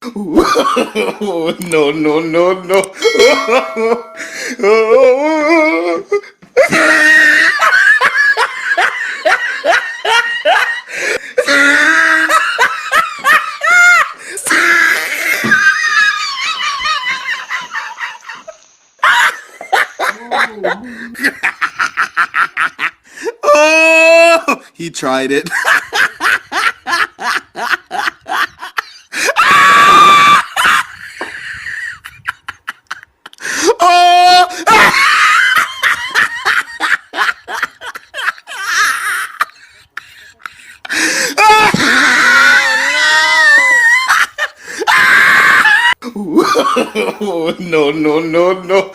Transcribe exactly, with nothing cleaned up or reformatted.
No, no, no, no. Oh, he tried it. Oh! No, no, no, no.